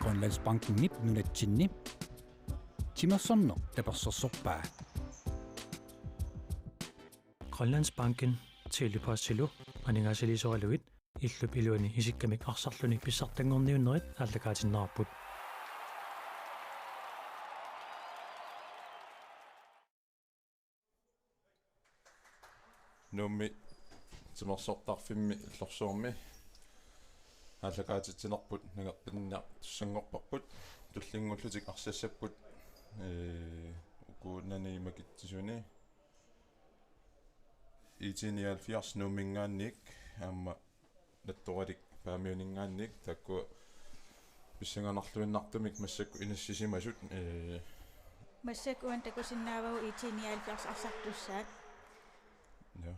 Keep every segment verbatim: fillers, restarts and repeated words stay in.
Grønlandsbankenip nunatsinni timersorneq tapersersorpaa. Grønlandsbanken Tele-Postilu aningaasaliisoralugit illup iluani isikkamik arsarluni pissartanngorniunnerit aallakaatinneqarput. Nuummi timersortarfimmi Illorsuarmi aallakaatitsinerput nangertinniartussanngorparput, tullinnguullutik arsassapput, ee, ukuunnani makitsisuni IT nioghalvfjerds Nuumminngaanniit aamma Nattoralik Paamiuninngaanniit, taakku pissanganarluinnartumik massakkut inissisimasut, ee. Massakkut uani takusinnaavagut IT nioghalvfjerds arsartussaat. Ja.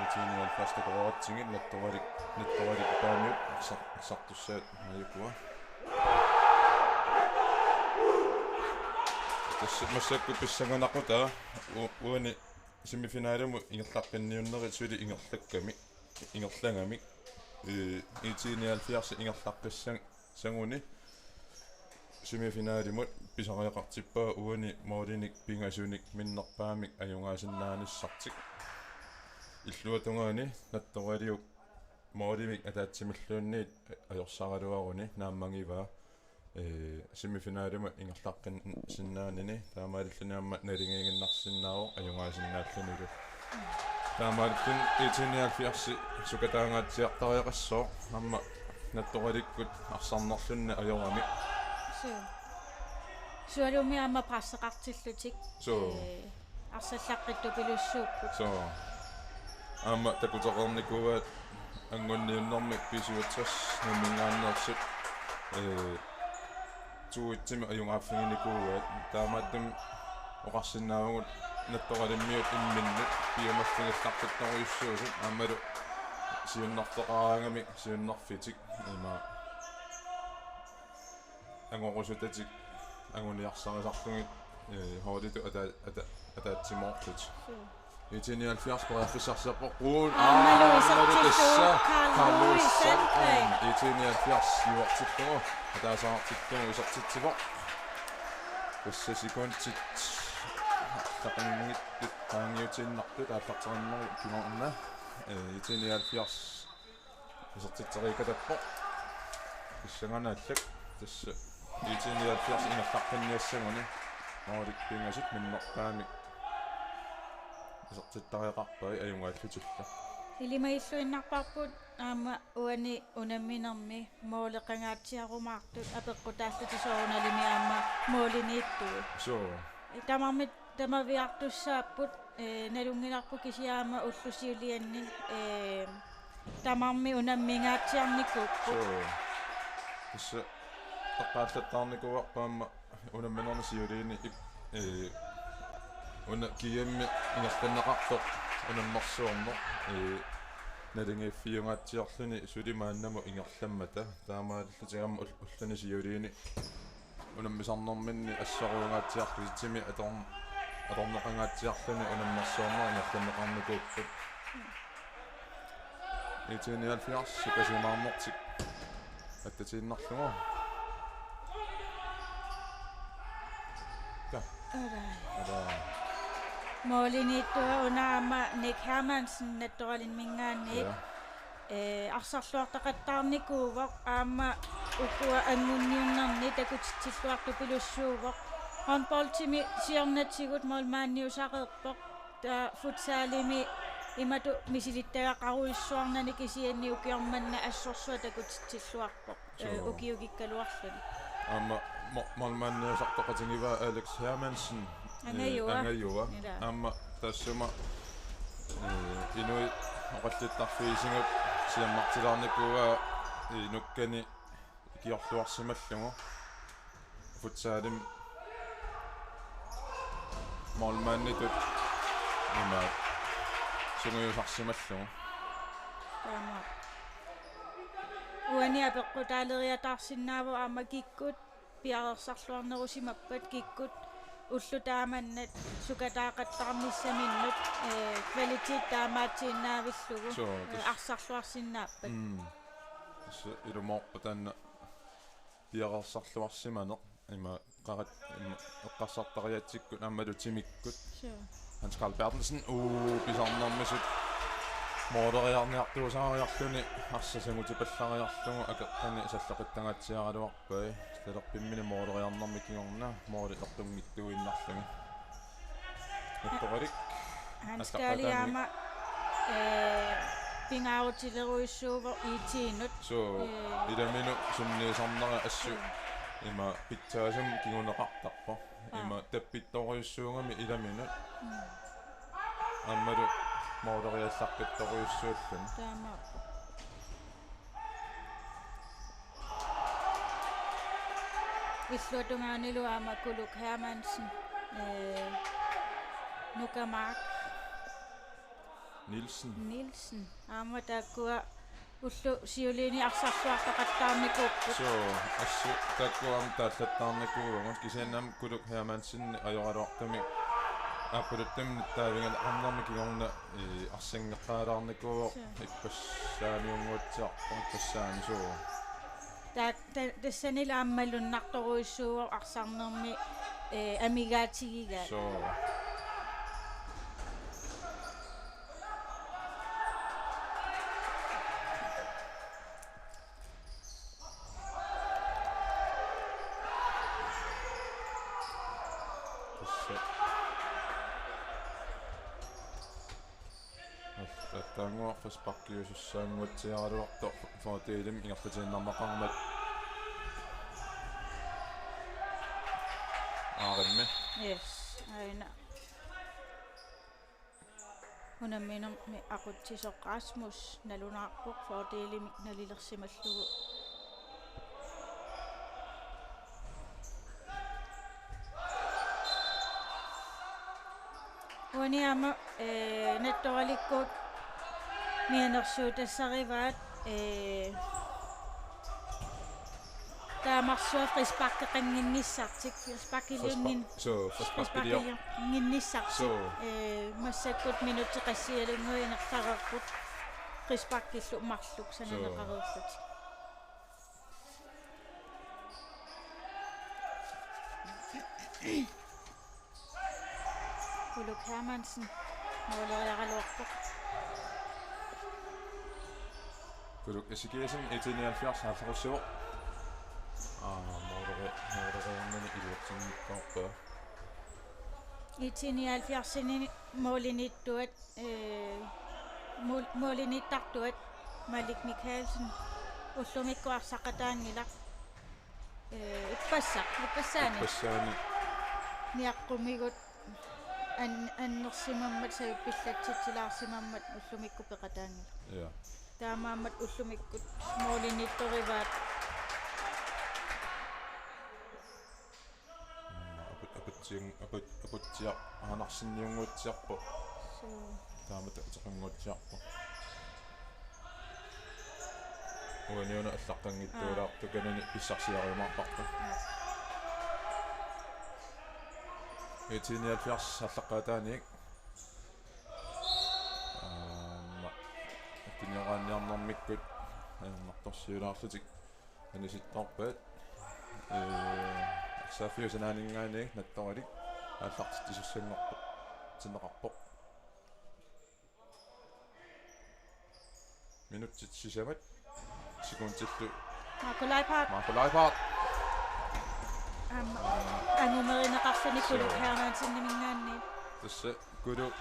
IT nioghalvfjerds takoreeratsigit Nattoralik, Nattoralik Paamiut arsar-, arsartussaat maajukua. Tassa massakkut pissanganaqutaat u-, uani semifinalimut ingerlaqqinniunnerit suli ingerlakkami, ingerlagamik, ee, IT nioghalvfjerds ingerlaqqissan-, sanguni semifinalimut pisariaqartippaa uani målinik pingasunik minnerpaamik ajugaasinnaanissartik. Illuatungaani Nattoraliup målimik ataatsimilluunniit ajorsaraluaruni naammagivaa, ee, semifinalimut ingerlaqqinneqarsinnaanini, taamaalilluni aamma naligiiginnarsinnaavoq ajugaasinnaallunilu. Taamaalilluni IT nioghalvfjerds sukataangaatsiartariaqassooq aamma Nattoralikkut arsarnerlunni ajoramik. Suu. Sualummik aamma presseqartillutik. Suu. Ee, arsallaqqittupilussuupput. Suu. Aamma takutereernikuuaat anguniunnermik B syvogtres Nuumminngaanneersut, ee, to et-imik ajugaaffiginikuuaat, taamaattumik oqarsinnaavugut Nattoralimmiut imminnut piumaffigillartuttorujussuusut aammalu siunnerfeqaraangamik siunnerfitik ima angorusutatik anguniarsarisarlugit, ee, holditut ata-, ata-, ataatsimoortut. Suu. IT nioghalvfjerds periarfissarsiorpoq. Uul-, Aammalu aammalu isertillugu tassa Carl Carl Louis Louis Sandgreen. Sandgreen. IT nioghalvfjerds juartillugu, ataaseqartillugu isertitsivoq. Tassa sekundit taqanngitsut qaangiutiinnartut aallartereernerup kingorna, ee, IT nioghalvfjerds isertitseriikatappoq. Pissanganarpoq tassa IT nioghalvfjerds ingerlaqqinniassaguni. Målit pingasut minnerpaamik isertittariaqarpai ajugaallutillu. Ilimagilluinnarparput aamma uani unamminermi måleqangaatsiarumaartut apeqqutaallutik soorunalimi aamma måliniittut. Suu. Tamarmik tamaviartussaapput, ee, nalunngilarput kisianni aamma ullut siulianni, ee, tamarmik unammingaatsiarnikuupput. Suu. Tassa eqqaallattaarnikuuarput aamma unamminerni siuliini ip-, ee, una G M ingerlanneqartoq unammersuarneq, ee, naligiiffiungaatsiarluni suli maannamut ingerlammata. Taamaalillutik aamma ul-, ulluni siuliini unammisarnerminni assoruungaatsiarlutik timi atorn-, atorneqangaatsiarluni unammersuarneq ingerlanneqarnikuupput. IT nioghalvfjerds sukasimaarnertik attatiinnarlugu. Ta. Alai. Alai. Måliniittua una aamma Nick Hermansen Nattoralimminngaanniit. Ja. Ee, arsarluartaqattaarnikuuvoq aamma ukua anguniunnerni takutitsilluartupilussuuvoq. Håndboldimi siornatigut målmandiusareerpoq. Taava futsalimi imatut misilittagaqarujussuarnani kisianni ukioq manna assorsuaq takutitsilluarpoq. Ee, suu. Ukiukikkaluarluni. Aamma mo-, målmandiusaartoqatigivaa Alex Hermansen. Ee, angajua. Angajua. Ila. Aamma taassuma, ee, inuit oqallittarfigisinngortut siammartilaarnikuuaa, ee, nukkani ikiorluarsimallugu. Futsalimi målmanditut imaat sungiusarsimallugu. Taama. Uani apeqqutaaleriataarsinnaavoq aamma kikkut piareersarluarnerusimappat, kikkut ullut taamannat sukataaqattaarnissaminnut, ee, kvalitet taamaatsiinnaavillugu, suu, ee, tas- arsarluarsinnaappat. Mm. Ilumoorpoq taanna piareersarluarsimaneq. Ima qarat, ima eqqarsartariatsikkut aammalu timikkut. Sure. Hans Carl Berthelsen, uu, pisarnermisut mooleriarniartuusaariarluni arsaq sangutipallariarlugu akeqqani salloqittangaatsiaraluarpai. Talerpimmini mooleriarnermi kingorna mooli eqqunngitsuinnarluni. Nettoralik. Hans Carl aamma, eh, pingaarutilerujussuuvoq IT-nut. Suu, eh, ilaminut sunniisarnera assut. Suu. Ima pitsaasumik kinguneqartarpoq. Aa. Ima tappittorujussuugami ilaminut. Mm. Aammalu mooleriallaqqittorujussuulluni. Taamaappoq. Illuatungaani aamma Kuluk Hermansen, eh, Nukamark Nielsen. Nielsen. Aamma taakkua ullut siuliini arsarluartoqattaarnikuupput. Suu, assut taakkua aamma taallattaarnikuuvugut kisianni aamma Kuluk Hermansen ajoraluartumik aappaluttumik nittaavigineqarnermi kingorna, eh, arsangeqqaalaarnikuuvoq. Suu. Ippassaaniunnguatsiarpoq, ippassaani suu. Ta-, ta-, tassanilu aamma malunnartorujussuuvoq arsarnermi, eh, amigaatigigaat. Suu. Tassa. Attaannguaq frisparkiusussaannguatsiaraluartoq fordelimik ingerlatiinnarneqarmat. Aarimmi. Yes, aana. Unamminermi aqutsisoq Rasmus nalunaarpoq fordelimik nalilersimallugu. Uani aamma, eh, Nettoralikkut mianersuutassarivaat, eh, taamarsuaq frisparkeqannginnissartik, frisparkiliunngin-, Frispark-, suu, frisparkilior-, frisparkiliunginnissartik. Suu. Eh, massakkut minutsit qassialunnguit ingerlareerput frisparkillu marluk sananeqareerlutik. Uluk Hermansen mooleriaraluarpoq. Uluk Ezekielsen, IT nioghalvfjerds, halvfjerds. Aa, mooleri-, mooleriarnani iluatsinngikkaarpaa. IT nioghalvfjerdsini mooliniittuat, eh, mool-, mooliniittartuat Malik Mikkelsen ullumikkut arsaqataanngilaq. Eh, ippassaq, ippassaani. Ippassaani. Niaqqumigut an-, annersimammat savippillattitsilaarsimammat ullumikkut peqataanngilaq. Ja. Taamaammat ullumikkut mooliniittorivaat. Mm, aput-, aputsian-, aput-, aputsiaq aanarsinniunnguatsiarpoq. Suu. Taamatut ateqannguatsiarpoq. Uaniuna allaqqanngitsuulaartoq, aa, kanani pissarsiariumaarparput. Aa. IT nioghalvfjerds allaqqaataaniit. Aamma. Tunioraanniarnermikkut ajornartorsiulaarlutik anisittoorpaat. Ee, arsaaffiup sanaaninngaanniit Nettoralik aallartitsissanngorpoq. Tinneqarpoq. Minutsit sisamat sekundillu. Marco Leiphardt. Marco Leiphardt. Aamma angumerineqarluni Kuluk Hermanseniminngaanniit. Tassa Kuluk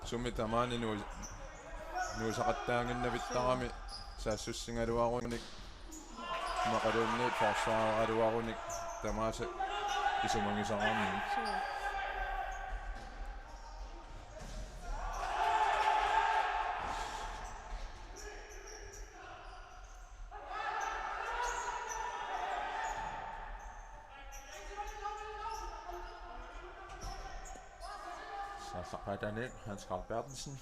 sumi tamaani nuu-, nuusaqattaaginnavittarami saassussigaluarunik imaluunniit forsvareraluarunik tamaasa isumagisaraarami. Suu. Saallaqqaataaniit Hans Carl Berthelsen.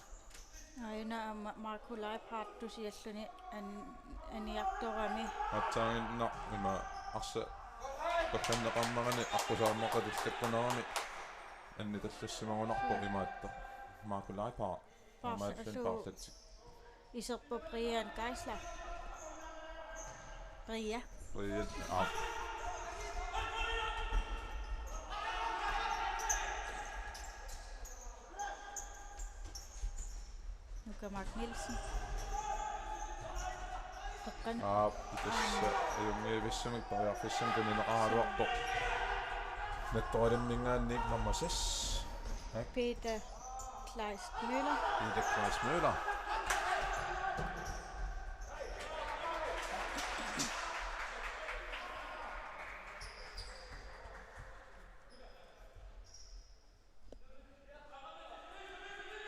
Aajuna aamma Marco Leiphardt tusialluni an-, aniartorami. Aatsaaginnaq ima arsaq qallanneqarnerani aqqusaarneqatillakkunerami annitallissimagunarpoq imaattoq. Marco Leiphardt. Paarsa-, aammaalluni allu paarlatsik. Iserpoq Brian Geisler. Ria. Ria. Aap. Nuka Mark Nielsen. Toqqan. Aap, tassa ajunngivissumik periarfissamik tunineqaraluarpoq. Nattoralimminngaanniit nummer seks. Peter Kleist Møller. Peter Kleist Møller.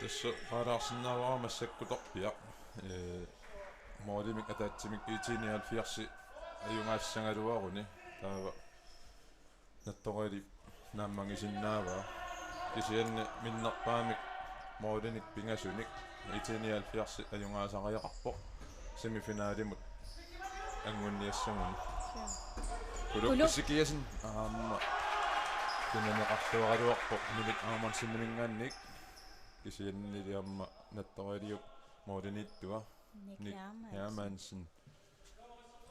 Tassa qaalaarsinnaavara massakkutorpiaq. Ee, målimik ataatsimik IT nioghalvfjerds ajugaassagaluaruni. Taava Nattoralik naammagisinnaavaa. Kisianni minnerpaamik målinik pingasunik IT nioghalvfjerds ajugaasariaqarpoq semifinalimut anguniassaguni. Kuluk Ezekiassen aamma tunineqarluaraluarpoq Minik Aamundseniminngaanniit. Kisiannili aamma Nattoraliup måliniittua Nick Hermansen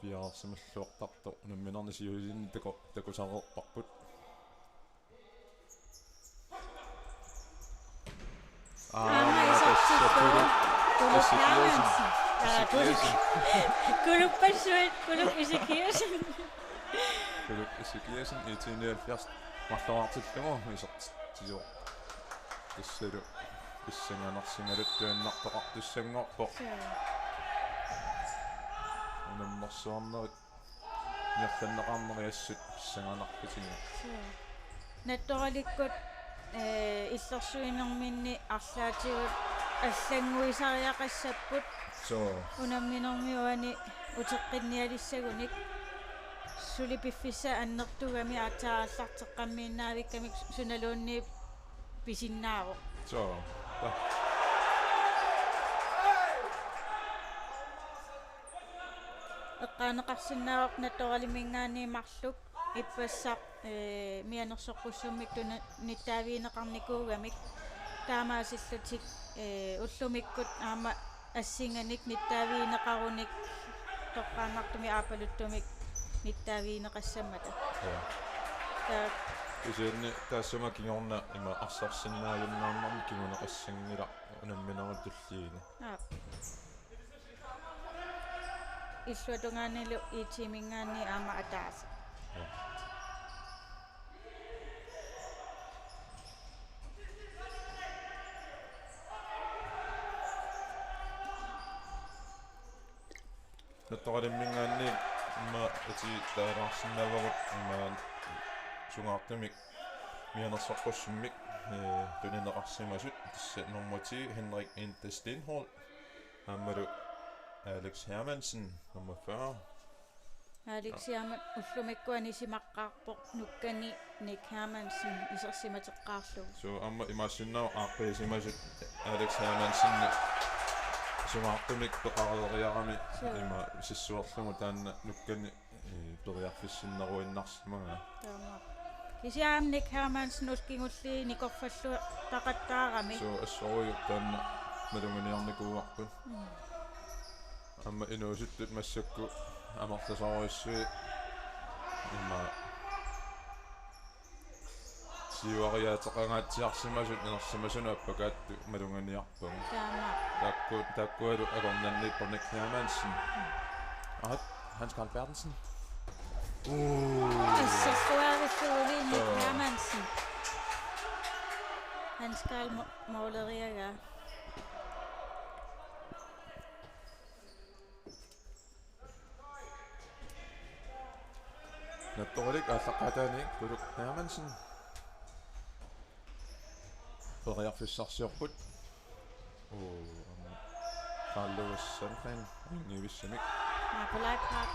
piareersimalluartartoq unamminerni siusinni taku-, takusareerparput. Aamma tassa Kuluk Ezekiassen. Kuluk Ezekiassen. Kuluppassuit, Kuluk Ezekiassen. Kuluk Ezekiassen IT nioghalvfjerds marloraartillugu isertitsisoq. Tassalu pissanganarsigaluttuinnartoqartussanngorpoq. Unammersuarnerit ingerlanneqarneriassut pissanganarlutigu. Nattoralikkut, ee, illersuinerminni arlaatigut allannguisariaqassapput. Suu. Unamminermi uani uteqqinnialissagunik. Suli piffissaq annertugami aatsaat aallarteqqammiinnaavikkamik sunaluunniit pisinnaavoq. Suu. Eqqaaneqarsinnaavoq Nattoraliminngaanniit marluk ippassaq, ee, mianersoqqussummik tuni-, nittaavigineqarnikuugamik taamaasillutik, ee, ullumikkut aamma assinganik nittaavigineqarunik toqqaannartumik aappaluttumik nittaavigineqassammata. Suu. Taa- Kisianni taassuma kingorna ima arsarsinnaajunnaarnermi kinguneqassanngilaq unamminerup tulliini. Aap. Illuatungaanilu IT-minngaanniit aamma ataaseq. Nattoralimminngaanniit ima ati taalaarsinnaavagut ima sungaartumik mianersoqqussummik, ee, tunineqarsimasut, tassa nummer ti Henrik Inte Stenholm aammalu Alex Hermansen, nummer fyrre. Alex Hermann ullumikkut anisimaqqaarpoq nukkani Nick Hermansen isersimateqqaarlugu. Suu, aamma imaassinnaavoq aaqqiisimasut Alex Hermansen sungaartumik peqareeriarami. Suu. Ima sissuerlugu taanna nukkani, ee, periarfissinneruinnarsimagaa. Taamaappoq. Kisianni Nick Hermansen ullut kingulliit nikorfalluartaqattaarami. Suu, assorujuk taanna maluginiarnikuuarput. Mm. Aamma inuusuttut massakkut amerlasoorujussuit ima siuariaateqangaatsiarsimasut inersimasunut appakaattut maluginiarpagut. Taama. Taakku, taakkualu akornanniippoq Nick Hermansen. Aat, Hans Carl Berthelsen. Uu. Assersuarissuguli Nick Suu. Hermansen. Hans Carl mo-, måleriagaa. Nattoralik aallaqqaataani Kuluk Hermansen. Periarfissarsiorput. Uu, aamma Carl Lewis Sandgren, ajunngivissumik. Naapulai Park.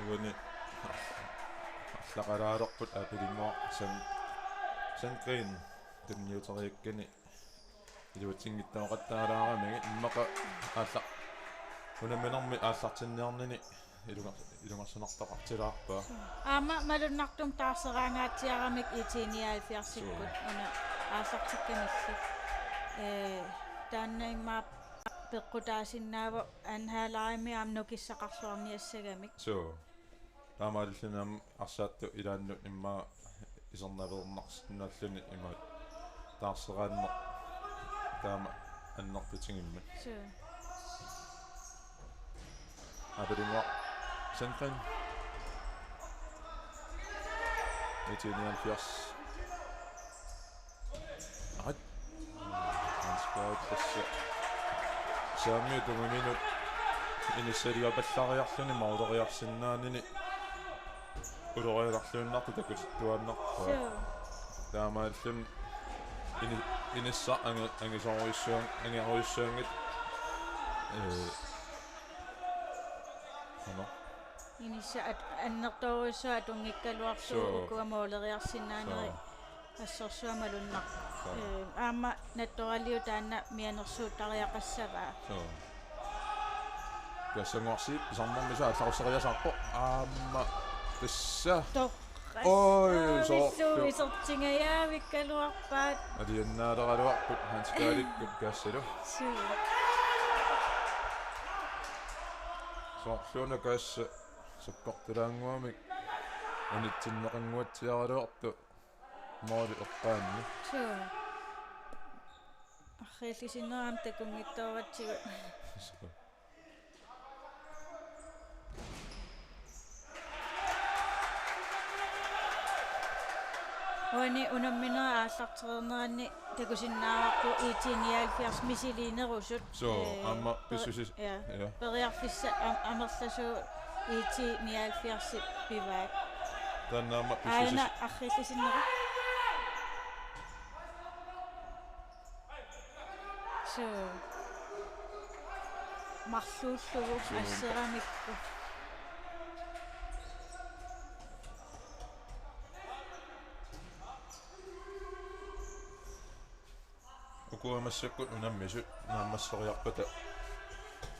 Uani arlaqalaalerput aapilinnguaq Sand-, Sandgren tunniuteriakkani iluatsinngitsoqattaalaaramigit immaqa aalla-, unamminermi aallartinniarnini Ilungar-, ilungersunartoqartilaarpaa. Aamma malunnartumik taarseraangaatsiaramik I T nioghalvfjerdsikkut. Suu. Una aallartikkamilli. Ee, taanna immaqa peqqutaasinnaavoq anhaalarimi aamma nukissaqarluarniassagamik. Suu. Taamaalilluni aamma arsaattut ilaannut immaqa isernaveernarsinnaalluni imaat taarseraanneq taama annertutigimmat. Suu. Abelinguaq Sandgreen. I T nioghalvfjerds. Aa. Hans Gaard tassa. Saamiut tungaanut inissaliapallariarluni mauleriarsinnaanini ulorianarluinnartoq takutittuaannarpaa. Suu. Taamaalilluni ini-, inissaq angi-, angisoorujussuan-, angisoorujussuanngitsoq. Ee. Qanoq? Inissaq at-, annertoorujussuaq atunngikkaluarlugu. Suu. Ukua mauleriarsinnaaneri. Suu. Assorsuaq malunnarpoq. Suu. Ee, aamma Nattoraliu taanna mianersuuttariaqassavaa. Suu. Kaassanguarsiip pisarnermisa allarusseriasaarpoq. Aamma tassa. Torras. Oi, aamillugu soorlu. Isertingajaavikkaluarpaat. Aliannaaleraluarput Hans Gaardikkut kaassalu. Suu. Soorluuna kaassa sakkortulaannguamik unitsinneqannguatsiaraluartoq. Måli eqqaanni. Suu. Arriillisinneq aamma takunngitsooratsigu. Suu. Uani unamminerit aallartereerneranni takusinnaavarput I T nioghalvfjerds misiliinerusut. Suu, ee, aamma per-, pissusis-, ja, ja. Periarfissat am-, amerlasuut I T nioghalvfjerdsip pivaat. Taanna aamma pissusis-, aajuna arriillisinnerit. Suu. Marluullugu. Suu. Asseramikku. Ukua massakkut unammisut naammasseriarpata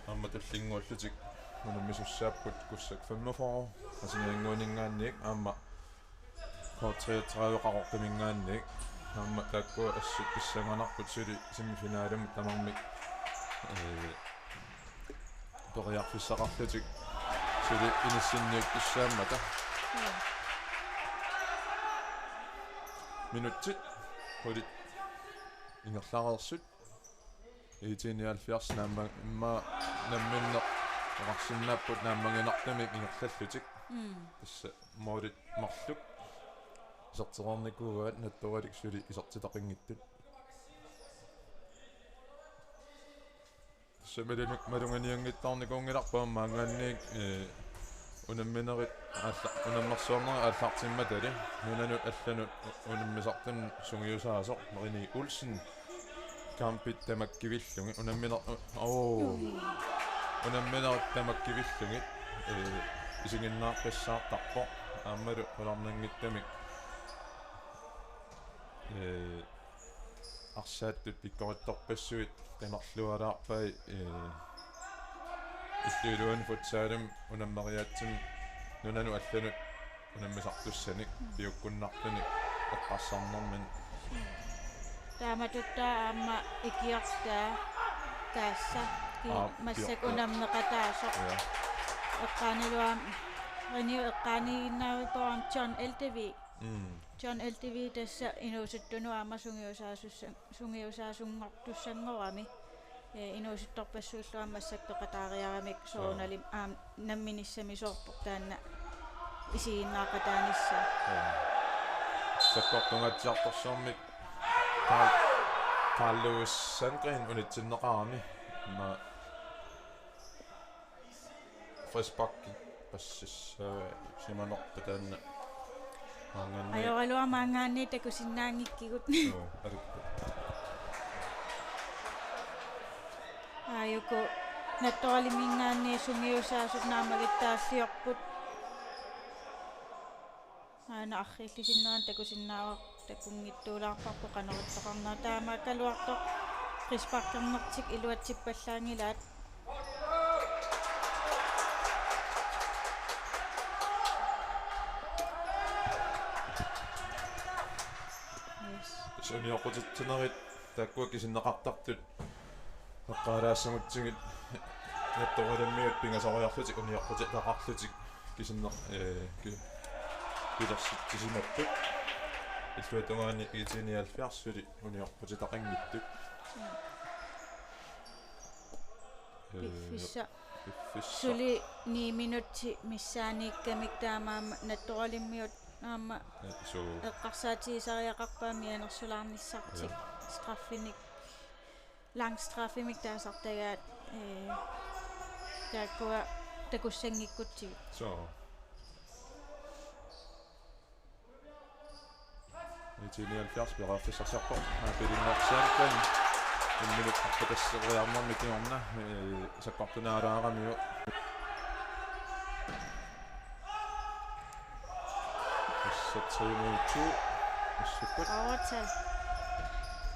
aamma tullinnguullutik unammisussaappagut Kussak femogfyrre, Asangaannguaninngaanniit aamma K treogtredive Qaqortuminngaanniit, aamma taakkua assut pissanganarput suli semifinalimut tamarmik, ee, periarfissaqarlutik suli inissinniussaammata. Mm. Minutsit qulit ingerlareersut. I T nioghalvfjerds naamma-, immaqa namminneq oqarsinnaapput naammaginartumik ingerlallutik. Mm. Tassa målit marluk isertereernikuuaat Nattoralik suli isertitaqanngitsut. Tassa malunngi-, malunngiunngitsoornikuunngilarput maanngaanniit, ee, unamminerit aalla-, unammersuarnerit aallartimmatali nunanut allanut u-, unammisartunut sungiusaasoq René Olsen kampit tamakkivillugit unamminer-, u-, oo. Unamminerit tamakkivillugit, ee, isiginnaaqqissaartarpoq aammalu qularnanngitsumik, ee, arsaattut pikkorittorpassuit qimerlualaarpai, ee, illup iluani futsalimi unammeriaatsimi nunanut allanut unammisartussanik piukkunnartunik eqqarsarnermini. Taamatut aamma ikiortaa kaassa ki-, aa, massakkut ikiortaa. Unammeqataasoq. Ja. Eqqaanilu aamma René eqqaaniinnavippoq aamma John L T V. Mm. John L T V tassa inuusuttunut aamma sungiusaasussa-, sungiusaasunngortussanngorami. Ee, inuusuttorpassuillu aamma massakkut peqataariaramik soorunalimi aamma namminissamisoorpoq taanna isiginnaaqataanissaa. Joo. Sakkortungaatsiartorsuarmik Carl-, Carl Lewis Sandgreen unitsinneqarami. Ima frisparki passissaasimanerpa taanna. Maanngaanniit. Ajoraluarpoq maanngaanniit takusinnaanngikkigut. Joo, alukku. Aajuku Nattoraliminngaanniit sungiusaasut naammagittaalliorput. Aana arriillisinnerani takusinnaavarput takunngitsuulaarparput qanoq ittoqarnera. Taamaakkaluartoq frisparkernertik iluatsippallaanngilaat. Unioqqutitsinerit taakkua kisinneqartartut eqqaalaassagutsigit Nattoralimiut pingasoriarlutik unioqqutitaqarlutik kisinneq-, ee, ki-, pilersitsisimapput. Illuatungaani I T nioghalvfjerds suli unioqqutitaqanngitsut. Ee, Piffissaq. Piffissaq. Suli ni minutsit missaaniikkamik taamaammat Nattoralimiut aamma Ee, suu. Eqqarsaatigisariaqarpaat mianersulaarnissartik. Ja. Straffinik, langstraffimik taasartagaat, ee, taakkua takussanngikkutsigit. Suu. I T nioghalvfjerds periarfissarsiorpoq. Aa, Peter Sandgren. Imminut arpatasseriarnermi kingorna, ee, sakkortunaalaaramiuk. Tassa tre mod to. Massakkut. Overtal.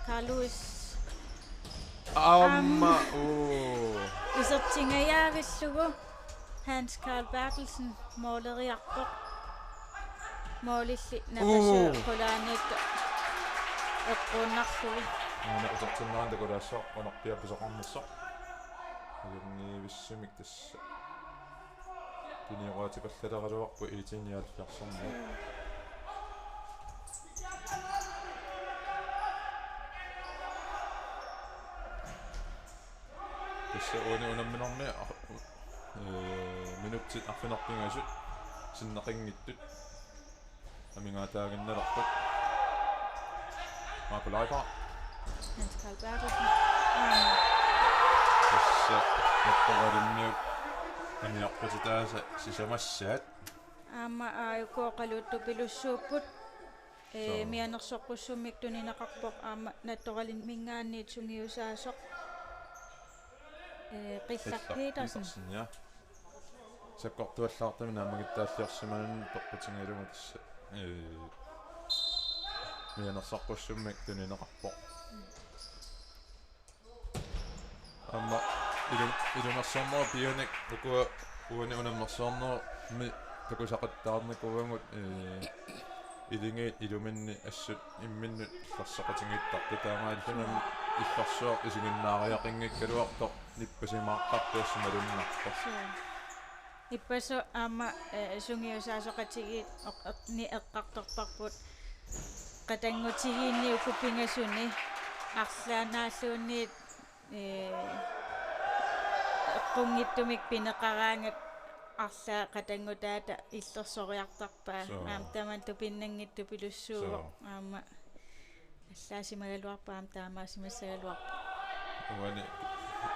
Carl Louis. Aamma. Aamma. Uu. Isertingajaavillugu Hans Carl Berthelsen måleriarpoq. Målilli napasuu. Uu. Qulaaniittoq eqquunnarlugu. Aana utertinnerani takulaassaaq, qanorpiaq pisoqarnersoq. Ajunngivissumik tassa. Tunioraatipallaleraluarpoq I T nioghalvfjerdsermiut. Tassa uani unamminermi ar-, ee, minutsit arfineq-pingasut sinneqanngitsut. Amigaataaginnalerput. Marco Leiber. Hans Carl Berthelsen. Aamma. Tassa Nattoralimiut unioqqutitaasa sisamassaat. Aamma A Y K oqaluuttupilussuupput. Ee, suu. Mianersoqqussummik tunineqarpoq aamma Nattoraliminngaanniit sungiusaasoq. Ee, Qillaq Qillaq Petersen. Petersen, ja. Sakkortuallaartumik naammagittaalliorsimanani peqqutigalugu tassa, ee, mianersoqqussummik tunineqarpoq. Aamma ilu-, ilumoorsornerup pianik ukua uani unammersuarnermi takusaqattaarnikuuagut, ee, iligiit iluminni assut imminnut illersoqatigiittartut, taamaalilluni illorsuaq isiginnaariaqanngikkaluartoq nippasimaartartoq assi malunnarpoq. Suu. Ippassaq aamma, eh, sungiusaasoqatigiit oq-, oq-, ni eqqartorparput qatanngutigiinni uku pingasuni arlaannaalluunniit, eh, eqqunngitsumik pineqaraangat arlaat qatanngutaata illersoriartarpaa. Suu. Aamma tamanna tupinnanngitsupilussuuvoq. Suu. Aamma allaasimagaluarpoq aamma taamaasimassagaluarpoq. Uani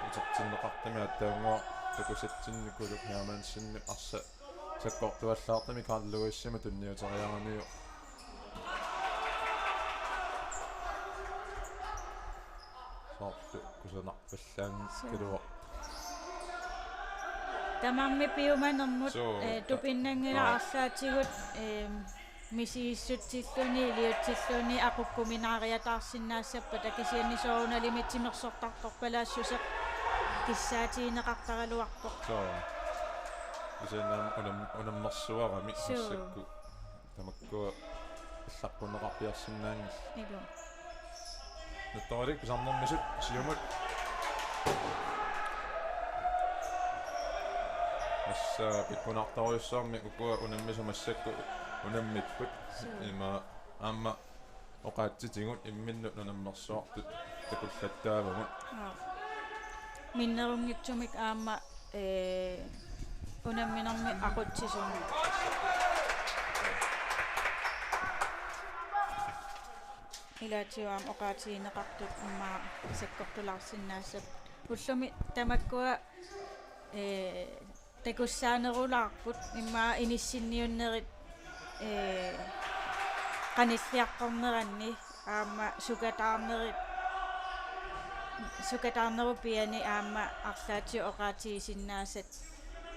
utertinneqartami aatsaannguaq takusatsinni Kuluk Hermansenip arsaq sakkortuallaartumik Carl Lewisimut tunniuteriaramiuk. Soorlu kusanarpallaanngikkaluaq. Tamarmik piumanermut, suu, eh, ta-, tupinnanngilaq, aa, arlaatigut, eh, misigissutsilluunniit, iliutsilluunniit aqukkuminaariataarsinnaassappata, kisianni soorunalimi timersortartorpalaassuseq kissaatigineqartaraluarpoq. Suu. Kisianni aamma unam-, unammersuarami. Suu. Massakkut tamakkua allaqqunneqarpiarsinnaanngillat. Ilaa. Nattoralik pisarnermisut siumut. Tassa pikkunartorujussuarmik ukua unammisut massakkut unammipput. Suu. Ima aamma oqaatsitigut imminnut unammersuartut takullattaavagut. Aa. Minnerunngitsumik aamma, ee, unamminermi aqutsisumik. Ilaatigut aamma oqaatigineqartut immaqa sakkortulaarsinnaassapput. Ullumi tamakkua, ee, takussaanerulaarput immaqa inissinniunnerit, ee, qanilliaqqorneranni aamma sukataarnerit, sukataarnerup piani aamma arlaatigut oqaatigisinnaasat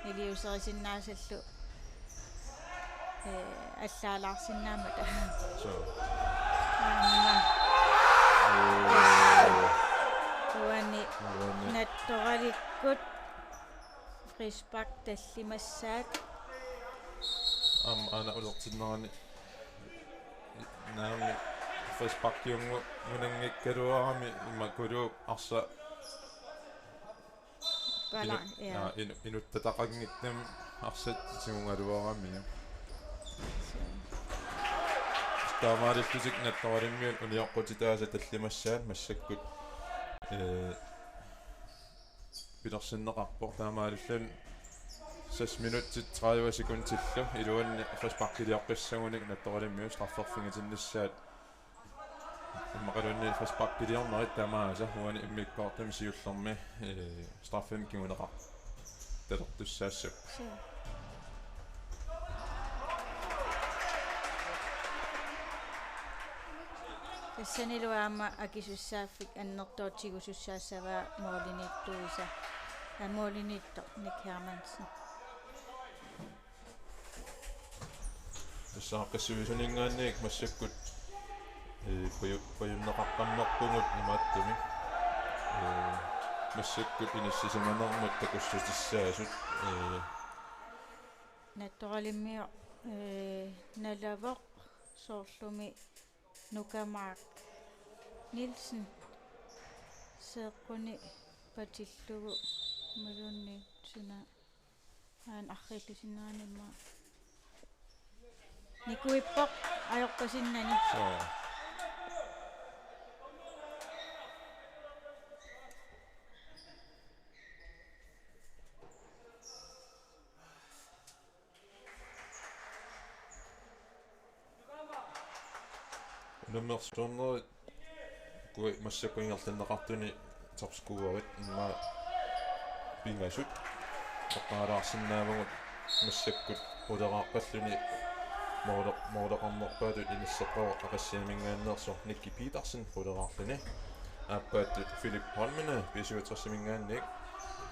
iliuuserisinnaasallu, ee, allaalaarsinnaammata. Suu. Aamma. Uu. Uani. Uani. Nattoralikkut frispark tallimassaat. Aamma aana ulertinnerani naamik Frisparkiunngu-, -ngunanngikkaluarami imaluunniit arsaq Pala, inu-, ja. Aa, inu-, inuttataqanngitsumik arsaq tigugaluarami. Taamaalillutik Nattoralimiut unioqqutitaasa tallimassaat massakkut, ee, pilersinneqarpoq. Taamaalilluni seks minutsit tredive sekundillu iluanni frisparkiliorpassagunik Nattoralimiut strafferfigitinnissaat immaqaluunniit frisparkiliornerit tamaasa uani immikkoortumi siullermi, ee, straffemik kinguneqartalertussaassappat. Suu. Tassanilu aamma akisussaaffik annertooq tigusussaassavaa målimiittuisa. Aa, målimiittoq Nick Hermansen. Tassa aaqqissuisuninngaanniit massakkut, ee, paju-, pajunneqaqqammerpugut imaattumik. Ee, massakkut inissisimanermut takussutissaasut, ee. Nattoralimiu, ee, nalavoq soorlumi Nukamaak Nielsen seeqquni patillugu imaluunniit suna Aana arriillusinnaanimma. Nikuippoq ajorpasinnani. Suu. Unammersuarnerit kui massakkut ingerlanneqartuni topscorerit immaqa pingasut eqqaalaarsinnaavagut massakkut quleqarpalluni måle-, måleqarnerpaatut inisseqqavoq Aqissiaminngaanneersoq Nicky Petersen quleqarluni. Aappaattut Philip Holmene B syvogtresiminngaanniit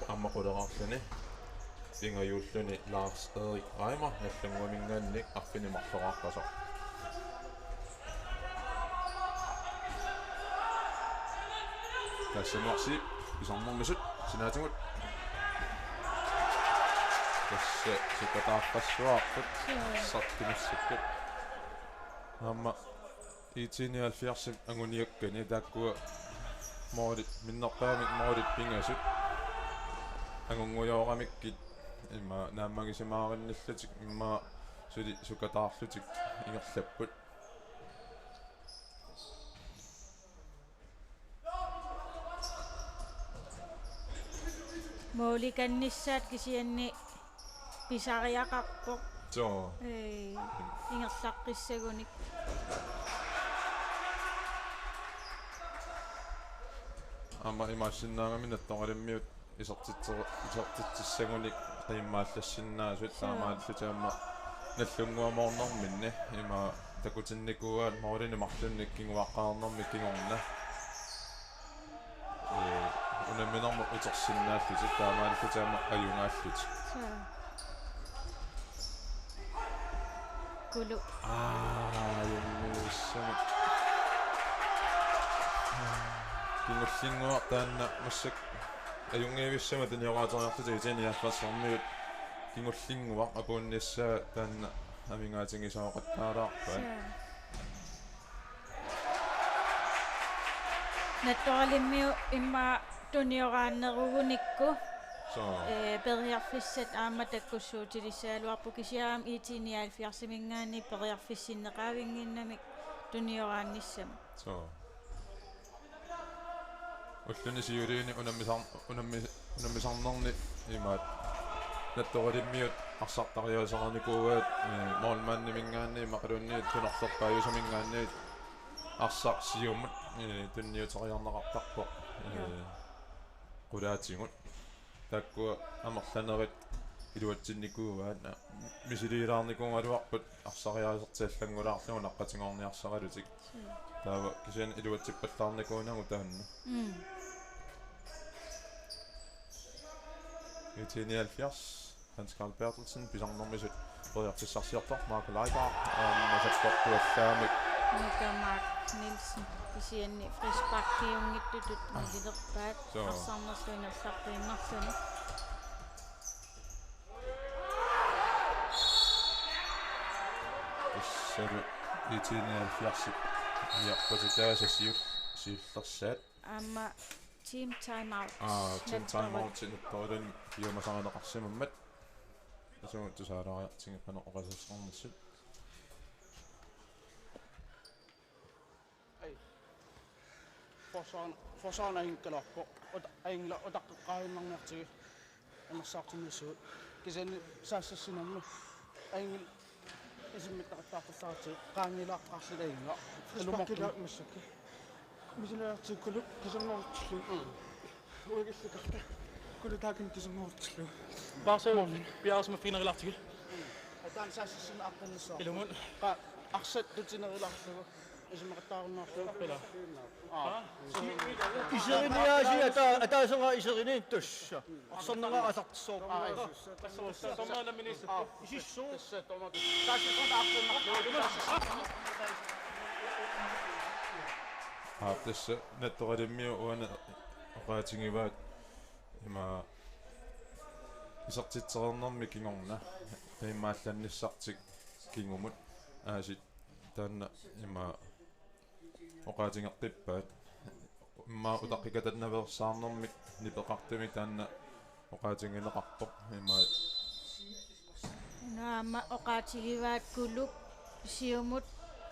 aamma quleqarluni. Pingajuulluni Lars Erik Reimer Nagdlunguaminngaanniit arfineq-marloqarpasoq. Kassanuarsi pisarnermisut sinaatigut. Tassa sukataarpassuarput. Suu. Sartimassakkut. Aamma I T nioghalvfjerds anguniakkani taakkua målit minnerpaamik målit pingasut angunngujooramikkit immaqa naammagisimaarinnillatik immaqa suli sukataarlutik ingerlapput. Målikannissaat kisianni pisariaqarpoq. Suu. Ee, ingerlaqqissagunik. Aamma imaassinnaagami Nattoralimiut isertitser-, isertitsissagunik qiimmaallassinnaasut. Suu. Taamaalillutik aamma Nagdlunguamoornerminni ima takutinnikuuaat målinik marlunnik kinguaqqaarnermik kingorna. Ee, unamminermut utersinnaallutik taamaalillutik aamma ajugaallutik. Suu. Kulu. Aa, ajunngilaq. Kingullinnguaq taanna massakkut ajunngivissamik tunioraateriarlutik I T nioghalvfjerdsimiut kingullinnguaq apuunnissaa taanna amigaatigisooqattaalaarpaat. Suu. Nattoralimiut immaqa tunioraannerugunikku. Suu. Ee, periarfissat aamma takkussuutilissagaluarput kisianni aamma I T nioghalvfjerdsiminngaanniit periarfissinneqavinnginnamik tunioraannissamut. Suu. Ulluni siuliini unammisar-, unammi-, unammisarnerni imaat Nattoralimiut arsartariaaseqarnikuuaat, ee, målmandiminngaanniit immaqaluunniit tunorlerpaajusaminngaanniit arsaq siumut, ee, tunniuteriarneqartarpoq, ee, qulaatigut. Taakkua amerlanerit iluatsinnikuuaat, aa, misiliilaarnikuugaluarput arsariaasertik allanngulaarlugu naqqatigoorniarsaralutik. Taava kisianni iluatsippallaarnikuunagu taanna. Mm. I T nioghalvfjerds, Hans Carl Berthelsen, pisarnermisut periarfissarsiortoq, Mark Leibach, aamma sakkortuallaamik. Nukamaak Nielsen, kisianni frisparkiunngitsutut, aa, nalilerpaat, suu, arsarnerlu ingerlaqqiinnarluni. Tassalu I T nioghalvfjerdsip Niarpatitaasa siul-, siullersaat. Aamma team timeout. Aa, team timeout sinuttorilun piumasarineqarsimammat. Asugut tusaalaariartigit qanoq oqaseqarnersut. Ai. Forsvarerna, forsvarerna ajunngikkaluarpoq. Uta-, ajunngilaq utaqqeqqaaginnarniartigu. Amersaartinnissugut. Kisianni saassassinermi. Ajunngilaq isimmittaqattaartullaratsigit. Qaangiilaaqqaarluta ajunngilaq. Frisparkilaa massakkut. Misiliartikkulu kiserngortillu. Mm. Uigillikarta. Kulutaakin kiserngortillu. Paarsa piareersimaffiginerulaartigu. Ataani saassassineq aqqunnissaaq. Ilumut. Qa-, arsaq tutinerulaarlugu. Isumaqattaarunnaarlugu. Ila. Aa. Iseriniaasiit ata-, ataaseraa iseriniit tassa. Arsarneraa asartissaaq. Aa, ila. Tassa, tassa, tassa. Isissuu. Tassa, tassa. Saassassineq aqqunnissaaq. Aa, tassa Nattoralimmiut uani oqaatigivaat ima isertitsereernermi kingorna imaallannissartik kingumut aasiit taanna ima oqaatigeqqippaat. Immaqa utaqqikatannaveersaarnermik nipeqartumik taanna oqaatigineqarpoq ima. Una aamma oqaatigivaat Kuluk siumut,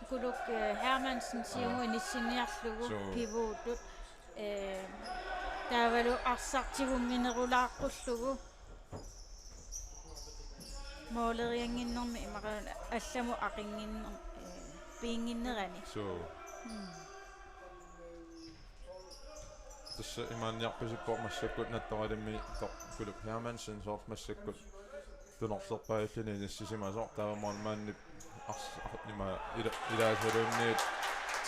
Kuluk, eh, Hermansen siumut, aa, inissiniarlugu. Suu. Pivotut. Eh, taavalu arsaq tigunnginerulaaqqullugu. Mooleriannginnermi immaqa allamut aqinnginner-, eh, piinnginnerani. Suu. Mm. Tassa imaanniarpasippoq massakkut Nattoralimmiittoq Kuluk Hermansen soorlu massakkut tunorlerpaalluni inissisimasoq taava målmandip ars-, ar-, ima ila-, ilaasaluunniit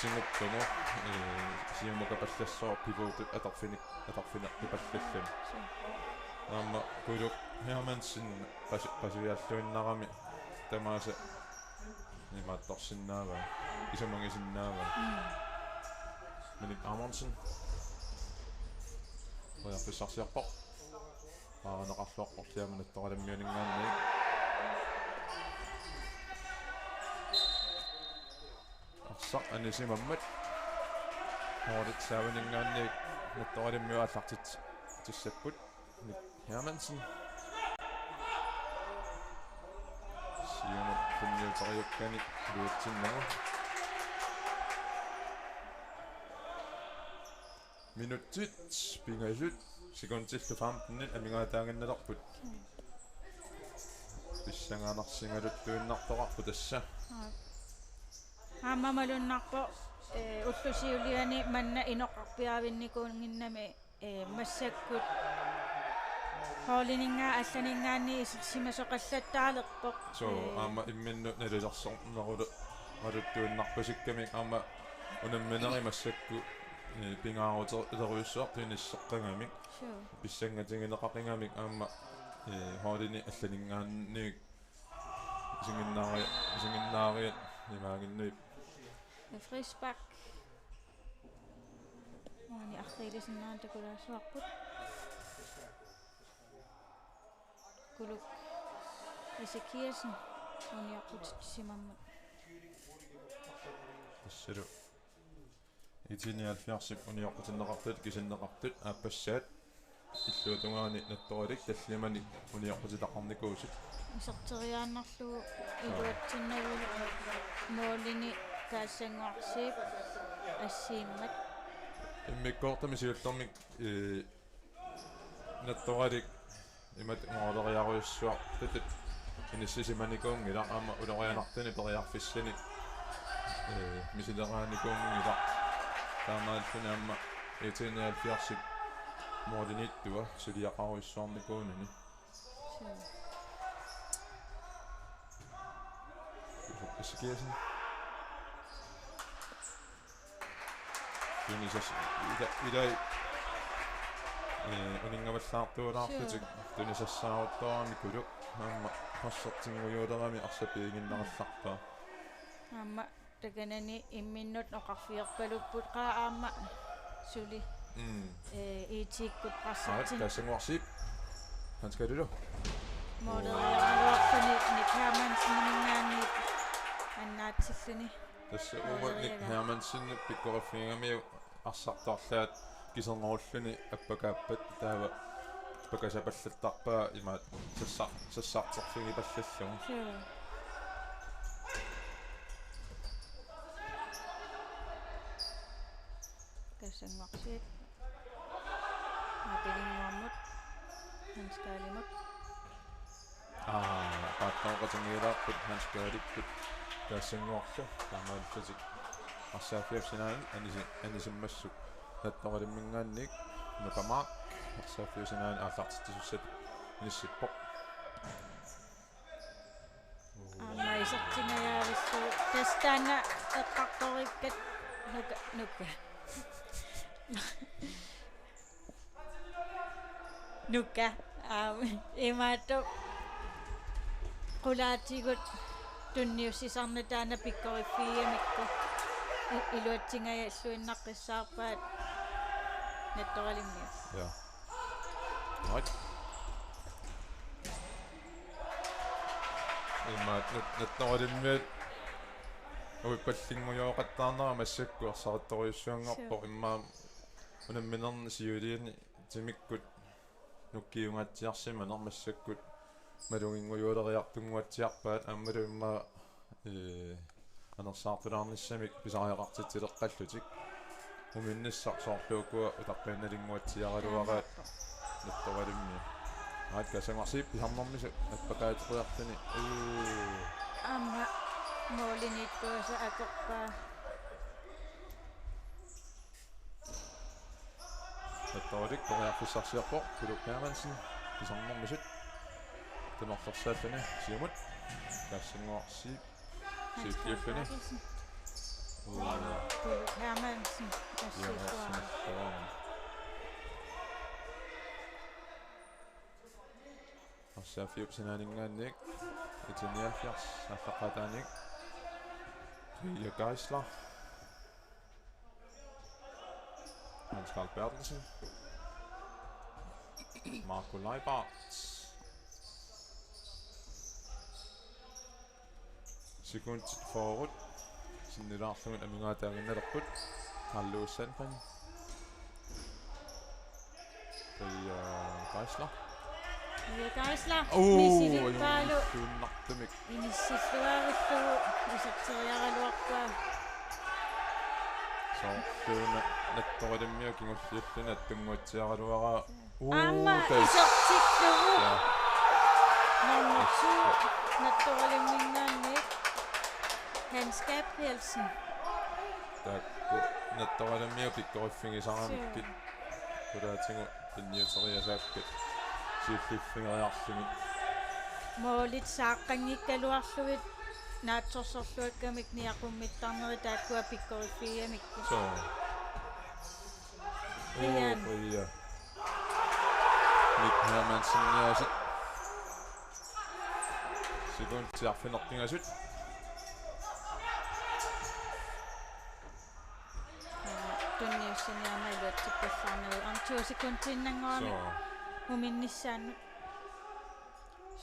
tiguppagu, eh, siumukapallassaaq pivotut atorfinik-, atorfineqqipallalluni. Aamma Kuluk Hermansen pas-, pasuialluinnarami tamaasa imaattorsinnaavaa, isumagisinnaavaa. Mm. Minik Amundsen. Periarfissarsiorpoq. Paarineqarluarporli aamma Nattoralimmiuninngaanniit. Arsaq anisimammat. Holdit saavaninngaanniit Nattoralimmiut aallartittussapput. Nick Hermansen. Siumut tunniuteriukkani iluatsinnagu. Minutsit pingasut sekundillu femtenit amigaataaginnalerput. Pissanganarsigaluttuinnartoqarpoq tassa. Aap. Aamma malunnarpoq, eh, ullut siuliani manna inoqarpiaavinnikuunnginnami, eh, massakkut holdininngaanniit allaninngaanniit isersimasoqallattaalerpoq. Suu, eh, aamma imminnut nalilersorneruleraluttuinnarpasikkamik aamma unamminerit massakkut, eh, pingaaruteqqilerujussuartut inisseqqagamik. Suu. Pissangatigineqaqigamik aamma, eh, holdini allaninngaanniit isiginnaari-, isiginnaariat imaaginnarpoq. Frispark. Maani arriilisinnaanngilaq takulaassavarput. Kuluk Ezekielsen uniorput simammat. Tassalu. IT nioghalvfjerdsip unioqqutinneqartut, kisianni neqartut aappassaat illuatungaani Nattoralik tallimanik unioqqutitaqarnikuusut. Iserteriaannarlugu iluatsinnagu målini Kaassannguarsiip assiimmat. Immikkoortumi siullermik, eh, Nattoralik imatut måleriarujussuartutut inissisimanikuunngilaq aamma ulorianartunik periarfissanik, eh, misileraanikuunngilaq. Taamaalluni aamma IT nioghalvfjerdsip måliniittua suliaqarujussuarnikuunani. Suu. Ezekielsen. Tunisas-, ila-, ilai, eh, uninngavallaartuulaarlutik. Suu. Tunisassaaruttorami Kuluk aamma hassertingujuulerami arsaq piiginnarallarpaa. Aamma takanani imminnut oqarfigerpalupput qaa aamma suli. Mm. Eh, IT-kkut Aa, pressertin. Kaassannguarsiip. Hans Kalulu. Måleriaraluarluni Nick Hermanseninngaanniit annaatsilluni. Tassa uuma Nick Hermansen pikkoriffigigamik arsartarlaat kisernerulluni appakaappat taava pakasapallattarpaa imaat sassar-, sassarterfigipallallugu. Suu. Kassannguarsiit. Aapilinnguarmut. Hans Kaalimut. Aa, paattoqatigiilaarput Hans Kaalipput. Kassannguarlu. Taamaallutik. Arsaaffiup sinaani anisi-, anisimmassuk. Nattoralimminngaanniit. Nukamaaq. Arsaaffiup sinaani aallartitsisussat. Inissippoq. Aamma isertingajaavissuuvoq. Tassa taanna eqqartorikkat nuka, nuka. Nuka. Aam, imaattoq qulaatigut tunniussisarnata taanna pikkoriffigigamikku. I-, iluatsingajalluinnaqqissaarpaat Nattoralimmiut. Ja. Right. Immaqa nat-, Nattoralimmiut uippallinngujooqattaarnera massakkut ersarittorujussuanngorpoq. Suu. Immaqa unamminerni siuliani timikkut nukkiungaatsiarsimaneq massakkut maluginngujuuleriartunnguatsiarpaat aammalu immaqa, ee, anersaartulaarnissamik pisariaqartitsileqqallutik. Uminnissaq soorlu ukua utaqqiinnalinnguatsiaraluaraat Nattoralimmiut. Aat Kassannguarsiip pisarnermisoq appakaateqqiarluni. Uu. Aamma mooliniittuasa akorpaa. Nattoralik periarfissarsiorpoq, Philip Hermansen, pisarnermisut. Tamarlersaalluni, siumut. Kassannguarsiip. Siulliulluni. Uu. Philip Hermansen, ja, assiusuara. Assiusuara. Arsaaffiup sinaaninngaanniit, I T nioghalvfjerds, aallaqqaataaniit. Pia Geisler. Hans Carl Berthelsen. Marco Leibart. Sekundit fyrre. Sinnilaarlugu amigaataaginnalerput. Carl Lewis Sandgren. Pia Geisler. Pia Geisler. Uu, misilippaalu. Ajunngilluinnartumik. Inissilluarillugu iserteriaraluarpaa. Soorluuna Nattoralimmiut kingulliulluni attunnguatsiaraluaraa. Uu, aamma tassa isertillugu. Ja. Nummer to, Nattoralimminngaanniit Hans Gabrielsen. Taakku Nattoralimmiut pikkoriffigisaramikkit. Suu. Qulaatigut tunniuteriasaakkat siulliffigeriarlugit. Moolit saaqqanngikkaluarlugit naatsorsorluakkamik niaqummittarnerit taakkua pikkoriffigigamikku. Suu. Brian. Uu, Brian. Nick Hermansen, ja, sit. Sekundit arfineq-pingasut. Tunniussani aamma iluatsippassaarnagu. Aamma to sekundiinnannguamik. Suu. Uminnissaannut.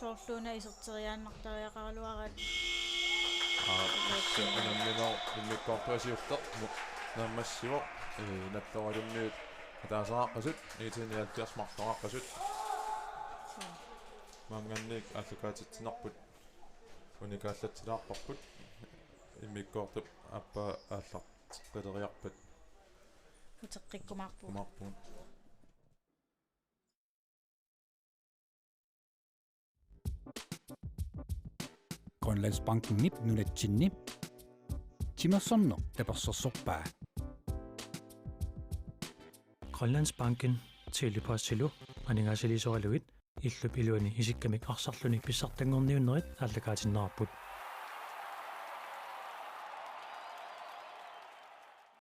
Soorluuna iserteriaannartariaqaraluaraat. Aa, tassa unamminerup immikkoortua siulleq mu-, naammassivoq, ee, Nattoralimmiut ataaseraqqasut, I T nioghalvfjerds marloraqqasut. Maanngaanniit aallakaatitsinerput unikaallatsilaarparput, immikkoortup aappaa aallarteqqileriarpat. Uteqqikkumaarpugut. Kumaarpugut. Grønlandsbankenip nunatsinni timersorneq tapersersorpaa. Grønlandsbanken Tele-Postilu aningaasaliisoralugit illup iluani isikkamik arsarluni pissartanngorniunnerit aallakaatinneqarput.